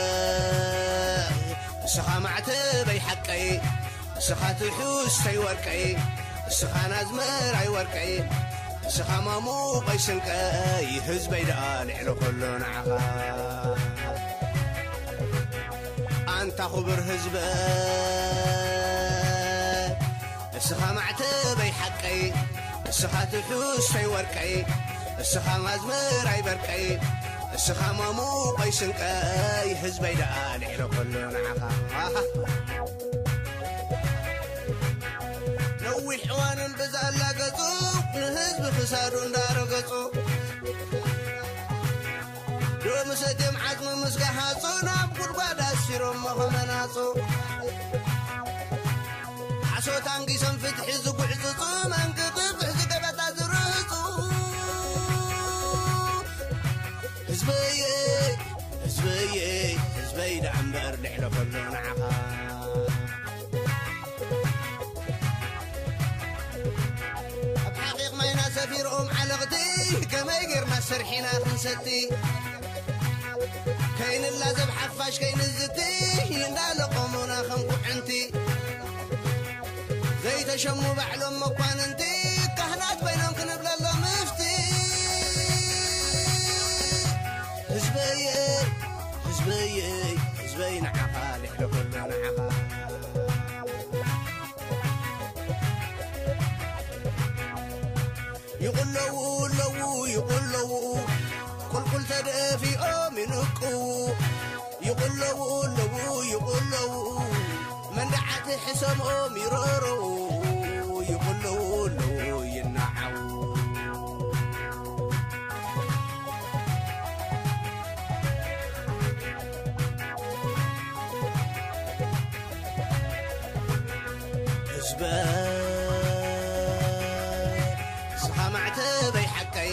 ህዝበይ፣ እስኻ ማዕተበይ ሓቀይ፣ እስኻ ትሑዝተይ ወርቀይ፣ እስኻ ናዝመራይ ወርቀይ፣ እስኻ ማሙቐይ ስንቀይ፣ ህዝበይ ደኣ ልዕሊ ኩሉ ንዓኻ። ኣንታ ክቡር ህዝበይ፣ እስኻ ማዕተበይ ሓቀይ፣ እስኻ ትሑዝተይ ወርቀይ፣ እስኻ ኣዝመራይ በርቀይ፣ እስኻ ማሙቐይ ስንቀይ፣ ህዝበይ ደኣ ልዕሊ ኩሉ ንዓኻ። ኣሃ። ነዊሕ እዋንን ብዛላ ገጹ፣ ንህዝቢ ክሳዱ እንዳረገጹ፣ ዶም ሰትዮም ዓጽሚ ምስ ገሃጹ፣ ናብ ጉድጓድ ኣሲሮሞ ከመናጹ። ሓሶት ኣንጊሶም ፍትሒ ዝጉዕጽጹ፣ መንግቲ ፍትሒ ገበታ ዝርህጹ። ህዝበየ፣ ህዝበየ፣ ህዝበይ ደኣ እምበር ልዕሊ ኩሉ ንዓኻ። ኣብ ሓቒቕ ማይና ሰፊሮም ዓለቕቲ፣ ከመይ ጌርና ሰርሒና ክንሰቲ? ከይንላዘብ ሓፋሽ ከይንዝቲ፣ እንዳለቆሙና ከም ኩዕንቲ። ዘይተሸሙ ባዕሎም መኳንንቲ፣ ካህናት ኮይኖም ክንብለሎም ምፍቲ። ህዝበየ፣ ህዝበየ፣ ህዝበይ ንዓኻ ልዕሊ ኩሉ ንዓኻ። ይቕለዉ ኣለዉ ይቕለዉ፣ ቁልቁል ተደፊኦም ይንቅዉ። ይቕለዉ ኣለዉ ይቕለዉ፣ መንደዓት ሕሰምኦም ይረረዉ። ይቕለዉ ኣለዉ ይናዓዉ። ህዝበይ፣ እስኻ ማዕተበይ ሓቀይ፣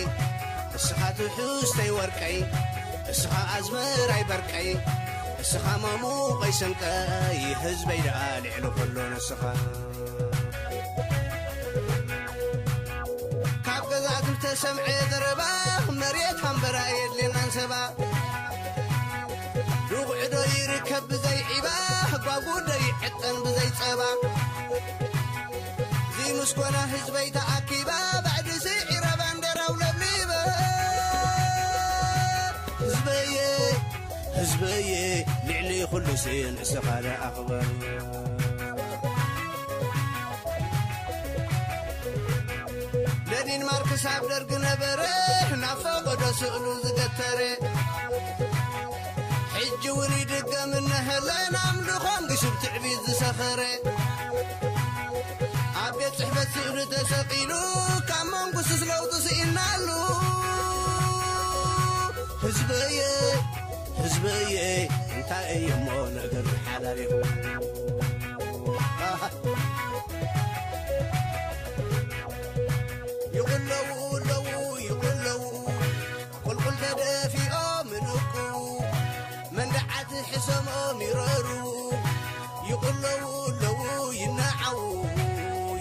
እስኻ ትሑዝተይ ወርቀይ፣ እስኻ ኣዝመራይ በርቀይ፣ እስኻ ማሙቐይ ስንቀይ፣ ህዝበይ ደኣ ልዕሊ ኩሉ ንስኻ። ካብ ገዛ ዝተሰምዐ ዘረባ፣ መሬት ሃምበራ የድልየናን ሰባ። ርጉዕዶ ይርከብ ብዘይ ዒባ፣ ጓጉዶ ይዕጠን ብዘይ ጸባ። እዚ ምስ ኮነ ህዝበይ ተኣኪባ፣ ባዕዲ ስዒራ ባንዴራው ለብሊበ። ህዝበየ፣ ህዝበየ፣ ልዕሊ ኩሉ ስን እስኻ ደኣ ኣኽበር። ለኒን ማርክስ ኣብ ደርግ ነበረ፣ ናብ ፈቐዶ ስእሉ ዝገተረ። ሕጂ እውን ይድገም እነሀለን ኣምልኾን ግሽብ ትዕቢት ዝሰኸረ። ኣብ ቤት ጽሕፈት ስእሉ ተሰቒሉ፣ ካብ መንጉስስ ለውጢ ስኢናሉ። ህዝበየ፣ ህዝበየ፣ እንታይ እዩሞ ነገር ሓላሊኹ? ይቕለዉ ኣለዉ ይቕለዉ፣ ቁልቁል ተደፊኦም ይንቁ፣ መንደዓት ሕሰሞም ይረሩ። ይቕለዉ ኣለዉ ይናዓዉ፣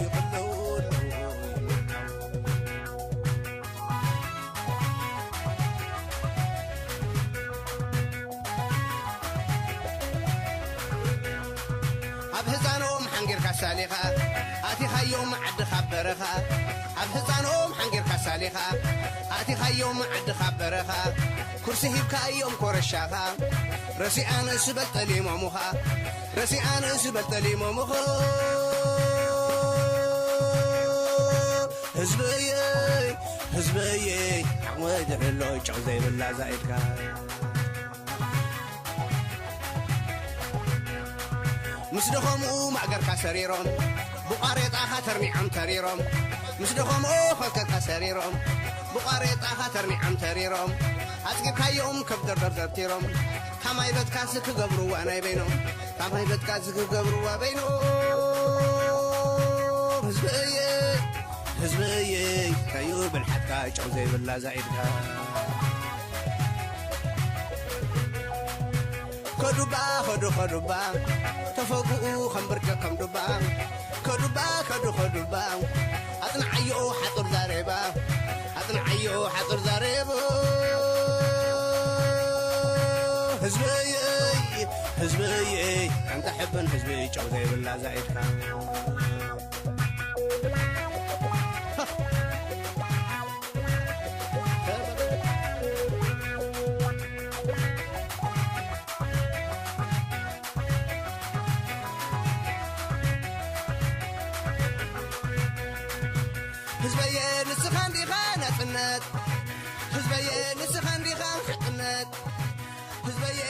ይቕለዉ ኣለዉ ይናዓዉ። ኣብ ህፃኖም ሓንጊርካ ሳሊኻ፣ ኣቲኻዮም ዓድኻ በረኻ። ኣብ ህፃኖም ሓንጊርካ ሳሊኻ፣ ኣቲኻዮም ዓድኻ በረኻ። ኩርሲ ሂብካዮም ኮረሻኻ፣ ረሲኣንስ በል ጠሊሞምኻ፣ ረሲኣንስ በል ጠሊሞምኻ። ህዝበየ፣ ህዝበየ፣ ዓቕመይ ድሕሎ ጨው ዘይብላ ዛኢድካ። ምስ ደኸሙ ማእገርካ ሰሪሮም፣ ብቋሬጣኻ ተርኒዖም ተሪሮም። ምስ ደኸሙ ኸከካ ሰሪሮም፣ ብቋሬጣኻ ተርኒዖም ተሪሮም። ኣጽጊብካዮም ከብደርደር ደርቲሮም፣ ታማይ በትካሲ ክገብርዋ ናይ በይኖም፣ ታማይ በትካሲ ክገብርዋ በይኖም። ህዝበየ፣ ህዝበየ፣ ከዩ ብልሓትካ ጨው ዘይብላ ዛኢድካ። ከዱባ፣ ከዱ፣ ከዱባ፣ ተፈግኡ ከም ብርቂ ከም ዱባ። ከዱባ፣ ከዱ፣ ከዱባ፣ ኣጽ ኣጽንዓዮ ሓጹር ዛሬባ ኣጽንዓዮ ሓጹር ዛሬባ ህዝበይ ህዝበይ ኣንታ ሕብን ህዝበይ ጨው ዘይብላ ዛኢድካ ህዝበየ ንስኻ እንዲኻ ናጽነት ህዝበየ ንስኻ እንዲኻ ሓቅነት ህዝበየ